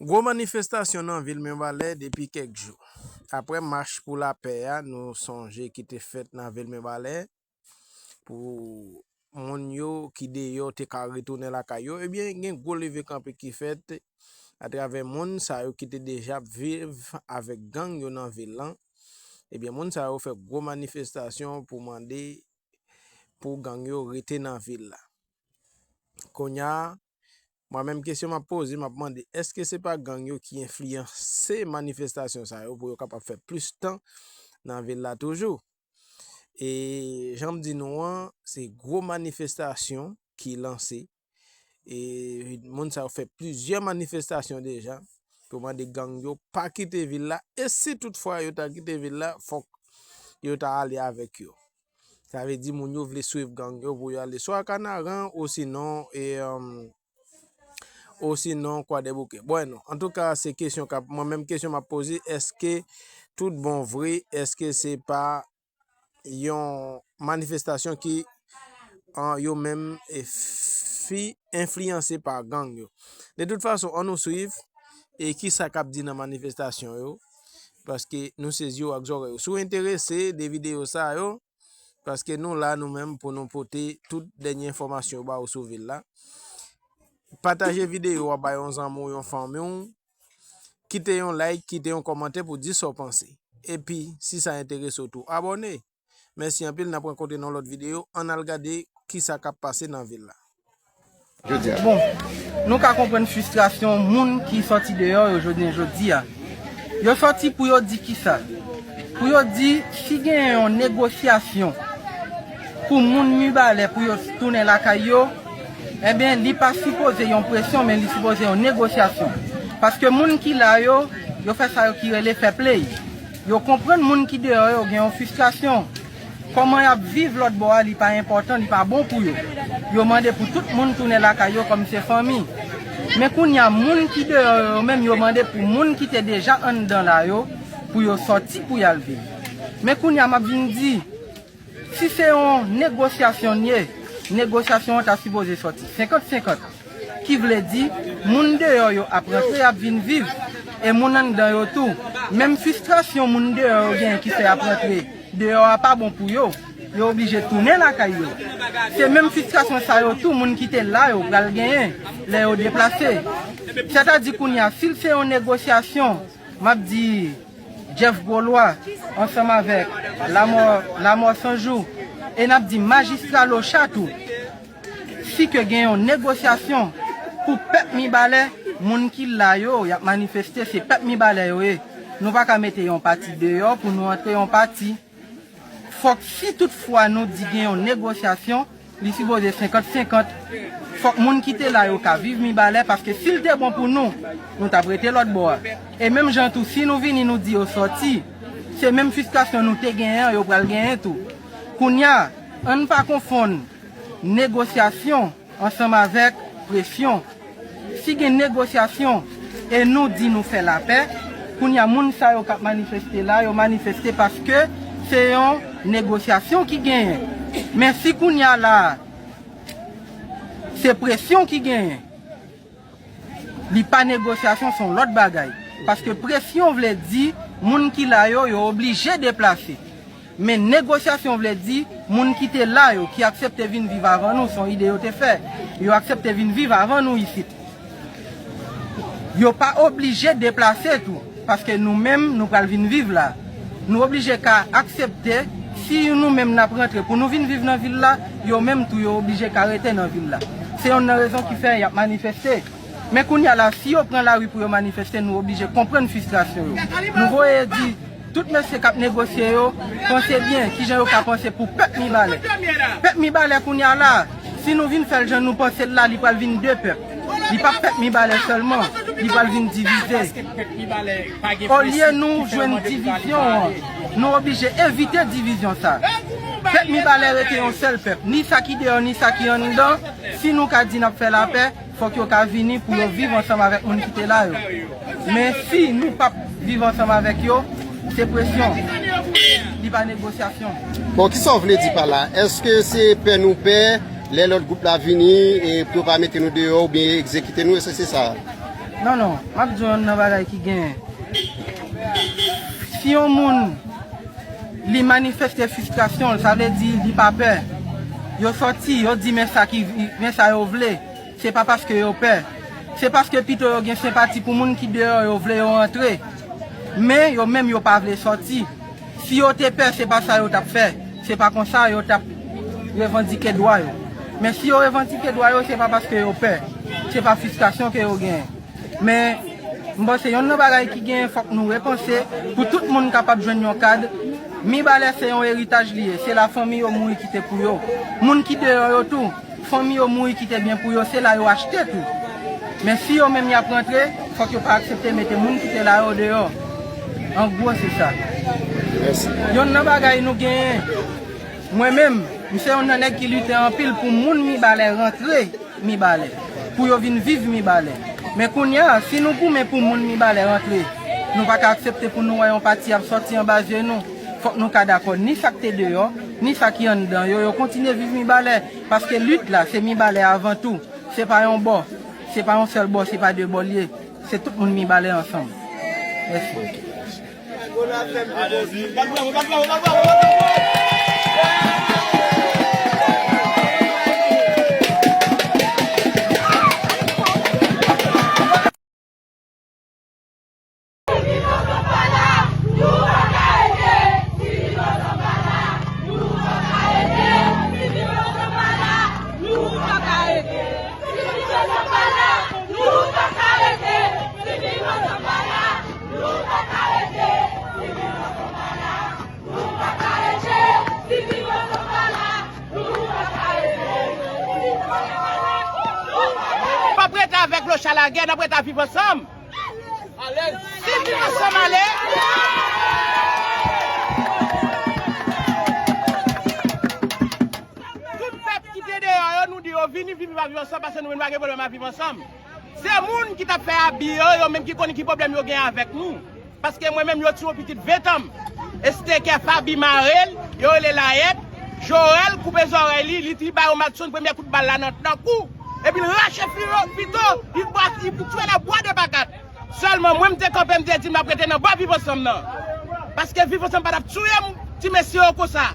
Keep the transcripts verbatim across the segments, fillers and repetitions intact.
Gwo manifestasyon nan vil Mibalè depi kèk jou. Apre mach pou lapè a, nou sonje ki te fèt nan vil Mibalè, pou moun yo ki deyò te ka retounen lakay yo, ebyen, gen gwo leve kanpe ki fèt atravè moun sa yo ki te deja ap viv avèk gang yo nan vil lan. Ebyen, moun sa yo fè gwo manifestasyon pou mande pou gang yo rete nan vil la. Kounye a, mwen menm kesyon m ap poze, m ap mande, èske se pa gang yo ki enfliyanse manifestasyon sa yo pou yo kapab fè plis tan nan vil la toujou? E jan m di nou an, se gwo manifestasyon ki lanse. E moun sa yo fè plizyè manifestasyon deja pou mande gang yo pa kite vil la. E si toutfwa yo ta kite vil la, fòk yo ta ale avèk yo. Sa vle di moun yo vle swiv gang yo pou yo ale swa Kanaran osinon e, um, osinon Kwadèboukè. Bon, non. Antouka, se kesyon k ap, mwen menm kesyon m ap poze, èske tout bon vre, èske se pa yon manifestasyon ki an, yo menm e fi enfliyanse pa gang yo? De tout fason, ann nou swiv e kisa k ap di nan manifestasyon yo, paske nou sezi yo ak zòrèy yo. Si w enterese de videyo sa yo, paske nou la nou menm pou nou pote tout dènye enfòmasyon yo ba ou sou vil la. Pataje videyo a bay yon zanmi w, yon fanmi w. Kite yon like, kite yon kòmantè pou di sa w panse. Epi, si sa enterese w tou, abòne. Mèsi anpil, n ap rankontre nan lòt videyo. Ann al gade kisa k ap pase nan vil la. Bon, nou ka konprann fristrasyon moun ki sòti deyò yo jounen jodi a. Yo sòti pou yo di kisa? Pou yo di si gen yon negosyasyon pou moun Mibalè pou yo tounen lakay yo, ebyen, li pa sipoze yon presyon, men li sipoze yon negosyasyon. Paske moun ki la yo, yo fè sa yo ki rele fair play. Yo konprann moun ki deyò yo gen yon fristrasyon. Kòman y ap viv lòt bò a, li pa enpòtan, li pa bon pou yo. Yo mande pou tout moun tounen lakay yo kòm se fanmi. Men kounye a, moun ki deyò yo, yo menm, yo mande pou moun ki te deja anndan la yo, pou yo sòti pou y al viv. Men kounye a, m ap vin di, si se yon negosyasyon n ye, negosyasyon an ta sipoze sòti senkant senkant. Ki vle di, moun deyò yo ap rantre, y ap vin viv, e moun anndan yo tou. Menm fristrasyon moun deyò yo genyen ki fè y ap rantre, deyò a pa bon pou yo, yo oblije tounen lakay yo. Se menm fristrasyon sa yo tou moun ki te la yo pral genyen lè yo deplase. Sètadi kounye a, si l se yon negosyasyon, m ap di Jeff Gwolwa ansanm avèk Lamò, Lamò Sanjou, e n ap di Majistra Locha tou, si ke gen yon negosyasyon pou pèp Mibalè, moun ki la yo, y ap manifeste, se pèp Mibalè yo ye. Nou pa ka mete yon pati deyò pou nou antre yon pati. Fòk si tout fwa nou di gen yon negosyasyon, li sipoze senkant senkant. Fòk moun ki te la yo ka viv Mibalè, paske si l te bon pou nou, nou t ap rete lòt bò a. E menm jan tou, si nou vini nou di yo sòti, se menm fristrasyon nou te genyen an, yo pral genyen tou. Kounye a, ann pa konfonn negosyasyon ansanm avèk presyon. Si gen negosyasyon e nou di nou fè lapè, kounye a moun sa yo k ap manifeste la, yo manifeste paske se yon negosyasyon ki genyen. Men si kounye a la a, se presyon ki genyen, li pa negosyasyon, se yon lòt bagay. Paske presyon vle di moun ki la yo, yo oblije deplase. Men negosyasyon vle di moun ki te la yo, ki aksepte vin viv avan nou, se yon ide yo te fè. Yo aksepte vin viv avan nou isit. Yo pa oblije deplase tou, paske nou menm nou pral vin viv la. Nou oblije ka aksepte, si nou menm n ap rantre pou nou vin viv nan vil la, yo menm tou yo oblije ka rete nan vil la. Se yonn nan rezon ki fè y ap manifeste. Men kounye a la, si yo pran lari pou yo manifeste, nou oblije konprann fristrasyon yo. Nou voye di tout mesye k ap negosye yo, panse byen kijan yo ka panse pou pèp Mibalè. Pèp Mibalè kounye a la, si nou vin fè l jan nou panse l la, li pral vin de pèp. Li p ap pèp Mibalè sèlman, li pral vin divize. Olye nou jwenn divizyon an, nou oblije evite divizyon sa. Pèp Mibalè rete yon sèl pèp, ni sa ki deyò, ni sa ki anndan. Si nou ka di n ap fè lapè, fòk yo ka vini pou yo viv ansanm avèk moun ki te la yo. Men si nou p ap viv ansanm avèk yo, se presyon. Li pa negosyasyon. Bon, kisa w vle di pa la? Èske se pè nou pè lè lòt gwoup la vini e pou yo pa mete nou deyò oubyen egzekite nou? Èske se sa? Non, non, m ap di w yonn nan bagay ki genyen. Si yon moun, li manifeste fristrasyon l, sa vle di li pa pè. Yo sòti, yo di men sa ki, men sa yo vle. Se pa paske yo pè. Se paske pito yo gen senpati pou moun ki deyò, yo vle yo rantre. Men yo menm yo pa vle sòti. Si yo te pè, se pa sa yo t ap fè. Se pa konsa yo t ap revandike dwa yo. Men si yo revandike dwa yo, se pa paske yo pè. Se pa fristrasyon ke yo genyen. Men, m panse yonn nan bagay ki genyen, fòk nou repanse pou tout moun kapab jwenn yon kad. Mibalè se yon eritaj li ye. Se la fanmi yo mouri kite pou yo. Moun ki deyò yo tou, fanmi yo mouri kite byen pou yo, se la yo achte tou. Men si yo menm y ap rantre, fòk yo pa aksepte mete moun ki te la yo deyò. An gwo, se sa. Mèsi. Yonn nan bagay nou genyen, mwen menm, m se yonn nan nèg ki lite anpil pou moun Mibalè rantre Mibalè, pou yo vin viv Mibalè. Men kounye a, si nou goumen pou moun Mibalè rantre, nou pa ka aksepte pou nou wè yon pati ap sòti anba zye nou. Fòk nou ka dakò, ni sa k te deyò, ni sa ki anndan yo, yo kontinye viv Mibalè. Paske lit la, se Mibalè avan tou. Se pa yon bò, se pa yon sèl bò, se pa de bò l ye. Se tout moun Mibalè ansanm. Mèsi. P ap rete avèk Locha Lagè, n ap rete ak Viv Ansanm. Si Viv Ansanm ale, tout pèp ki te deyò yo, nou di yo vini, vini pa Viv Ansanm, paske nou menm nou pa gen pwoblèm ak Viv Ansanm. Se moun ki t ap fè abi yo, yo menm ki konnen ki pwoblèm yo gen avèk nou. Paske mwen menm, yo tiye yon pitit ventan m. Esther Faby mare l, yo rele Layèt. Joel koupe zòrèy li, li ti ba yon Madson premye kout bal la nan, nan kou. Epi l rache filo, pito, li bwa, li tiye nan bwa de pakat. Sèlman, mwen, m te kanpe, m te di, m ap rete nan bò Viv Ansanm nan. Paske Viv Ansanm pa t ap tiye m, ti mesye yo konsa.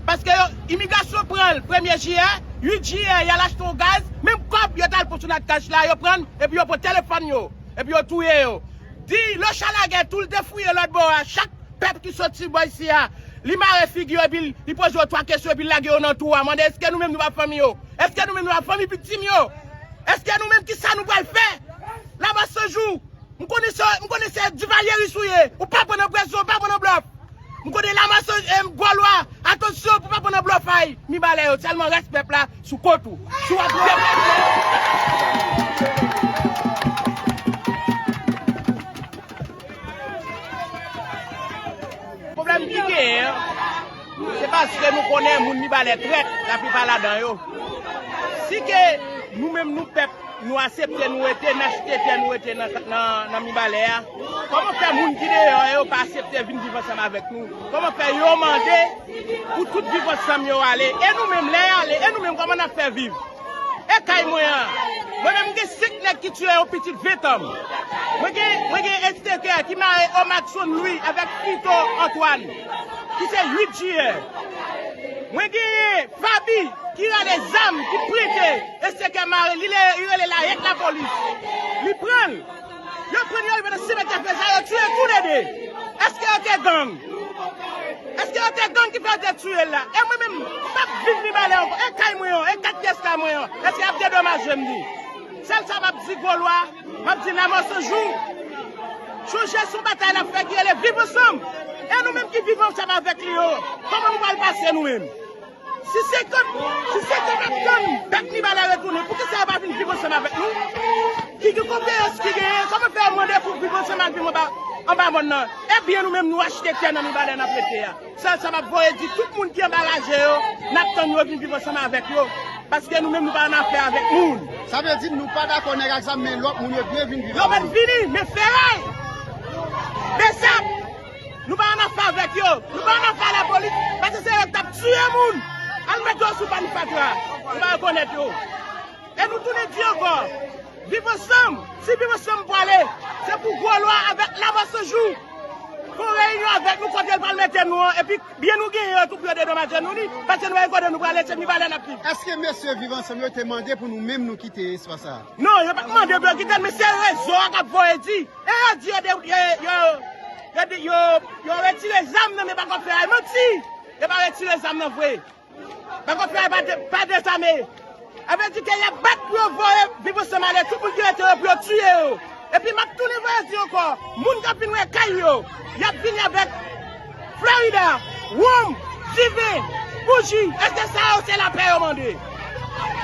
Paske yo, imigrasyon pran l premye jiyè, uit jiyè, y al achte yon gaz, menm kòb yo t al pran sou Natcash la, yo pran l, epi yo pran telefòn yo, epi yo touye yo. Di Locha Lagè tou, l te fouye lòt bò a, chak pèp ki soti bò isi a, li mare figi yo, epi l, li poze yo twa kesyon, epi l lage yo nan twou a. Mande, èske nou menm nou pa fanmi yo? Èske nou menm nou pa fanmi viktim yo? Èske nou menm, kisa nou pral fè? Lamas Sanjou, m konnen se, m konnen se Divalyeris ou ye. Ou pa pran nan prezon, ou pa pran nan blòf. M konnen Lamas Sanjou, e m Gòlwa, atansyon pou pa pran nan blòf ay. Mibalè yo, sèlman rès pèp la sou kont ou. Si w ap pèp. Pwoblèm ki genyen an, se paske nou konnen moun Mibalè trèt, laplipa ladan yo. Si ke nou menm nou pèp, nou aksepte nou rete, n achte tè nou rete nan, nan, nan Mibalè a, kòman fè moun ki deyò yo pa aksepte vin viv ansanm avèk nou? Kòman fè yo mande pou tout Viv Ansanm yo ale? E nou menm, lè y ale, e nou menm, kòman n ap fè viv? E kay mwen an. Mwen menm, m gen senk nèg ki tiye yon pitit ventan m. Mwen gen, mwen gen Esther ki mare Omadson Louis avèk Fito Antoine, ki se uit jiyè. Mwen genyen Faby ki rale zam, ki prete Esther mare, li le, li rele Layèt lapolis. Li pran l. Yo pran yo, yo mete simen kafe sa, yo tiye tou le de. Èske yo te gang? Èske yo te gang ki fè yo te tiye l la? E mwen menm, m p ap viv Mibalè ankò. E kay mwen an, e kat pyès kay mwen an. Èske y ap dedomaje m li? Sèl sa m ap di Gòlwa, m ap di Lamas Sanjou, chonje se yon batay n ap fè ki rele Viv Ansanm. E nou menm ki viv ansanm avèk li yo, kòman nou pral pase nou menm? Si se kont, si se kont n ap tann pèp Mibalè retounen, poukisa yo pa vin viv ansanm avèk nou? Ki, ki konferans ki genyen? Kòman fè yo mande pou viv ansanm ak viv anba, anba mòn nan? Ebyen nou menm nou achte tè nan Mibalè n ap rete a. Sèl sa m ap voye di tout moun ki anba laje yo, n ap tann yo vin viv ansanm avèk yo. Paske nou menm nou pa nan afè avèk moun. Sa vle di nou pa dakò nèg ak zam, men lòt moun yo dwe vin viv avèk nou. Yo mèt vini, men feray! Besap! Nou pa nan afè avèk yo. Nou pa nan afè lapolis. Paske se yo k t ap tiye moun. Al met yo sou pàn fatra. Nou pa rekonèt yo. E nou tounen di ankò. Viv ansanm, si viv ansanm pwale, se pou Gwo Lwa avèk Lamò San Jou fè yon reyinyon avèk nou kote l pral mete nou an, epi byen nou genyen yo tou pou yo dedomaje nou li, paske nou wè kote nou prale, se Mibalè n ap viv. Èske mesye Viv Ansanm yo te mande pou nou menm nou kite espas sa a? Non, yo pa t mande pou yo kite l, men se rezo a k ap voye di. E yo di yo de, yo, yo, yo, yo, yo retire zam nan men Bakòp Feray. Manti! Yo pa retire zam nan vre. Bakòp Feray pa de, pa dezame. A vle di ke y ap bat pou yo voye Viv Ansanm ale, tout moun ki rete yo pou yo tiye yo. Epi m ap tounen voye di ankò, moun k ap vin wè kay yo, y ap vini avèk Florida, wonm, diven, bouji, èske sa yo se lapè yo mande?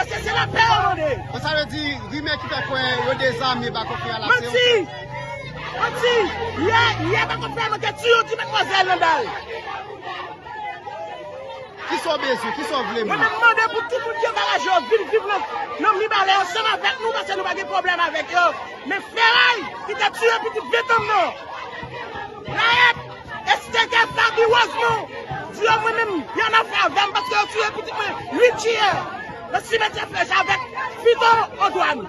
Èske se lapè yo mande? Bon, sa vle di, rimè ki fè kwè yo dezame Bakòp Feray la, se yon fèt. Manti! Manti! Yè, yè Bakòp Feray manke tiye yon ti madmwazèl nan dal. Kisa w bezwen? Kisa w vle menm? Mwen menm mande pou tout moun ki angaje yo vin viv nan, nan Mibalè ansanm avèk nou, paske nou pa gen pwoblèm avèk yo. Men Feray ki te tiye pitit Ventanm nan, Layèt, Esther Faby Rosemond, di yo mwen menm, y ann afè avè m paske yo tiye pitit mwen uit jiyè nan simetyè Flèch avèk Fito Antoine.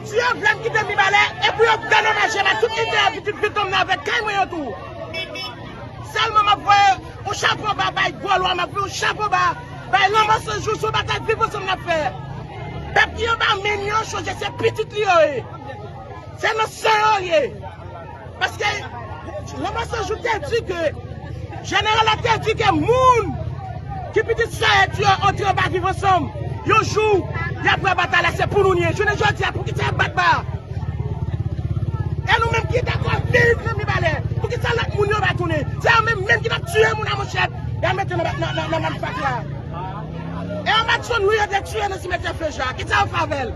Si yo vle m kite Mibalè, e pou yo dedomaje m ak tout enterè pitit Ventanm nan avèk kay mwen yo tou. Sèlman m ap voye yon chapo ba bay Gwo Lwa, m ap voye yon chapo ba bay Lanmò San Jou sou batay Viv Ansanm n ap fè. Pèp ki anba men li an chonje se pitit li yo ye. Se nan san yo ye. Paske Lanmò San Jou te di ke jeneral la te di ke moun ki pitit Sayèt yo antre anba Viv Ansanm, yon jou y ap wè batay la se pou nou li ye. Jounen jodi a, poukisa y ap bat ba a? E nou menm ki dakò viv nan Mibalè, poukisa lòt moun yo pa tounen? Se yo menm menm ki t ap tiye moun a manchèt, y al mete nan, nan, nan, nan manifak la. E an Madson wi yo te tiye nan simetyè Flèch la. Kisa yo fè avè l?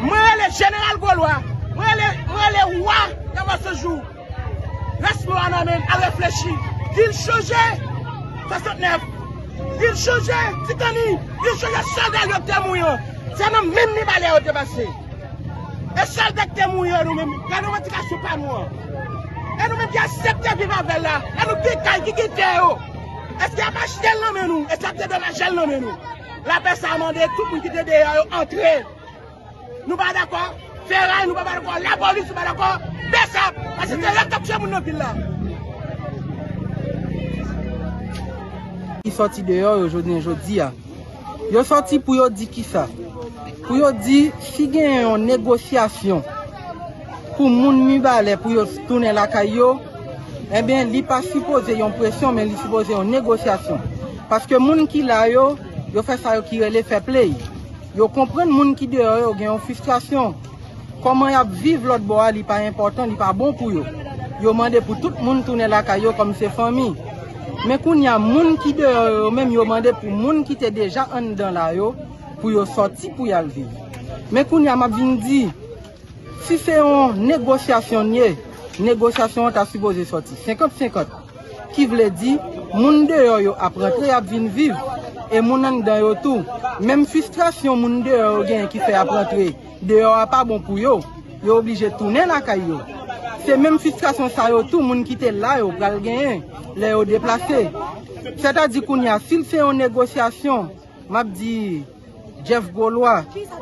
Mwen rele jeneral Gwo Lwa. Mwen rele, mwen rele wa Lanmò San Jou. Rès mo a nan men l, al reflechi. Di l chonje swasantnèf. Di l chonje Titani. Di l chonje sòlda yo k te mouri an. Se nan menm Mibalè yo te pase. E sòlda k te mouri an nou menm, nan revandikasyon pa nou an. E nou menm ki aksepte viv avè l la, e nou ki gen kay, ki gen tè yo. Èske y ap achte l nan men nou? Èske y ap dedomaje l nan men nou? Lapè sa a mande tout moun ki te deyò yo antre. Nou pa dakò Feray, nou pa dakò lapolis, nou pa dakò BSAP. Paske se yo k ap tiye moun nan vil la. Ki sòti deyò yo jounen jodi a. Yo sòti pou yo di kisa? Pou yo di si gen yon negosyasyon pou moun Mibalè pou yo tounen lakay yo, ebyen, li pa sipoze yon presyon, men li sipoze yon negosyasyon. Paske moun ki la yo, yo fè sa yo ki rele fair play. Yo konprann moun ki deyò yo gen yon fristrasyon. Kòman y ap viv lòt bò a, li pa enpòtan, li pa bon pou yo. Yo mande pou tout moun tounen lakay yo kòm se fanmi. Men kounye a, moun ki deyò yo, yo menm, yo mande pou moun ki te deja anndan la yo, pou yo sòti pou y al viv. Men kounye a, m ap vin di, si se yon negosyasyon n ye, negosyasyon an ta sipoze sòti senkant senkant. Ki vle di, moun deyò yo ap rantre, y ap vin viv, e moun anndan yo tou. Menm fristrasyon moun deyò yo genyen ki fè y ap rantre, deyò a pa bon pou yo, yo oblije tounen lakay yo. Se menm fristrasyon sa yo tou, moun ki te la yo pral genyen lè yo deplase. Sètadi kounye a, si l se yon negosyasyon, m ap di, Jeff Gwo Lwa,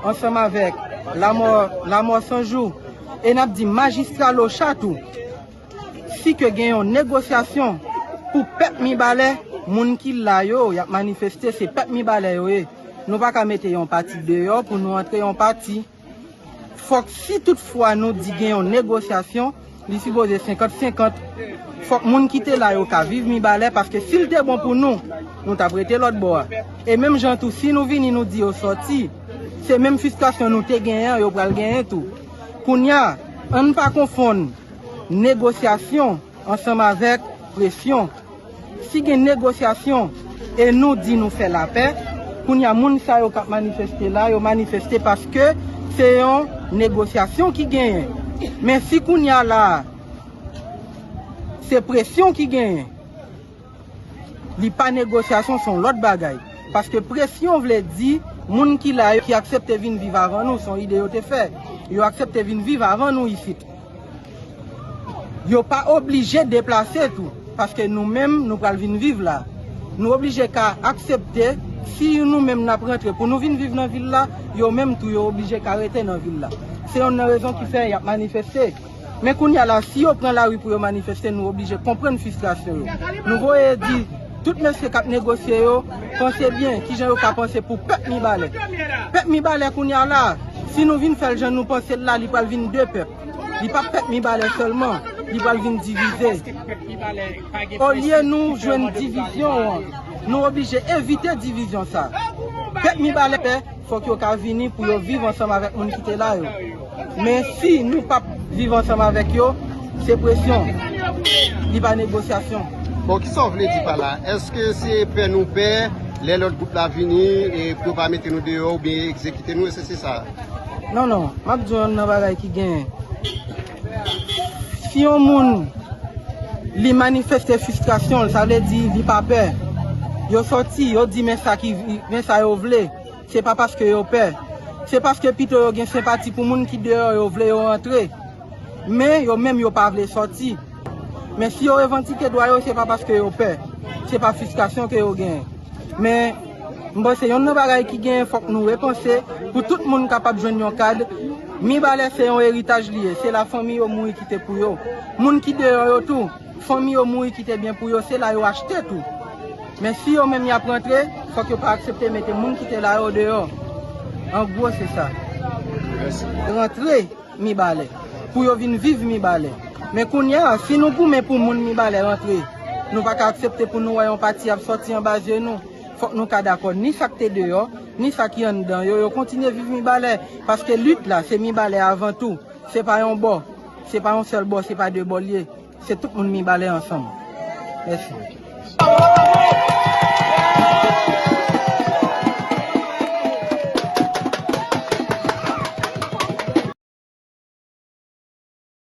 ansanm avèk Lamò, Lamò San Jou, e n ap di majistra Locha tou, si ke gen yon negosyasyon pou pèp Mibalè, moun ki la yo, y ap manifeste, se pèp Mibalè yo ye. Nou pa ka mete yon pati deyò pou nou antre yon pati. Fòk si toutfwa nou di gen yon negosyasyon, li sipoze senkant senkant. Fòk moun ki te la yo ka viv Mibalè, paske si l te bon pou nou, nou t ap rete lòt bò a. E menm jan tou, si nou vini nou di yo sòti, se menm fristrasyon nou te genyen an, yo pral genyen tou. Kounye a, ann pa konfonn negosyasyon ansanm avèk presyon. Si gen negosyasyon e nou di nou fè lapè, kounye a moun sa yo k ap manifeste la, yo manifeste paske se yon negosyasyon ki genyen. Men si kounye a la a, se presyon ki genyen, li pa negosyasyon, se yon lòt bagay. Paske presyon vle di moun ki la yo, ki aksepte vin viv avan nou, se yon ide yo te fè. Yo aksepte vin viv avan nou isit. Yo pa oblije deplase tou, paske nou menm, nou pral vin viv la. Nou oblije ka aksepte, si nou menm n ap rantre pou nou vin viv nan vil la, yo menm tou yo oblije ka rete nan vil la. Se yonn nan rezon ki fè y ap manifeste. Men kounye a la, si yo pran lari pou yo manifeste, nou oblije konprann fristrasyon yo. Nou voye di tout mesye k ap negosye yo, panse byen kijan yo ka panse pou pèp Mibalè. Pèp Mibalè kounye a la, si nou vin fè l jan nou panse l la, li pral vin de pèp. Li p ap pèp Mibalè sèlman, li pral vin divize. Olye nou jwenn divizyon an, nou oblije evite divizyon sa. Pèp Mibalè, fòk yo ka vini pou yo viv ansanm avèk moun ki te la yo. Men si nou p ap viv ansanm avèk yo, se presyon. Li pa negosyasyon. Bon, kisa w vle di pa la? Èske se pè nou pè lè lòt gwoup la vini e pou yo pa mete nou deyò oubyen egzekite nou, èske se sa? Non, non, m ap di w yonn nan bagay ki genyen. Si yon moun li manifeste fristrasyon l, sa vle di li pa pè. Yo sòti, yo di men sa ki men sa yo vle. Se pa paske yo pè. Se paske pito yo gen senpati pou moun ki deyò, yo vle yo rantre. Men yo menm yo pa vle sòti. Men si yo revandike dwa yo, se pa paske yo pè. Se pa fristrasyon ke yo genyen. Men m panse yonn nan bagay ki genyen, fòk nou repanse pou tout moun kapab jwenn yon kad. Mibalè se yon eritaj li ye, se la fanmi yo mouri kite pou yo. Moun ki deyò yo tou, fanmi yo mouri kite byen pou yo, se la yo achte tou. Men si yo menm y ap rantre, fòk yo pa aksepte mete moun ki te la yo deyò. An gwo, se sa. Rantre Mibalè, pou yo vin viv Mibalè. Men kounye a, si nou goumen pou moun Mibalè rantre, nou pa ka aksepte pou nou wè yon pati ap sòti anba zye nou. Fòk nou ka dakò ni sa k te deyò, ni sa ki anndan yo, yo kontinye viv Mibalè. Paske lit la, se Mibalè avan tou. Se pa yon bò, se pa yon sèl bò, se pa de bò l ye. Se tout moun Mibalè ansanm. Mèsi.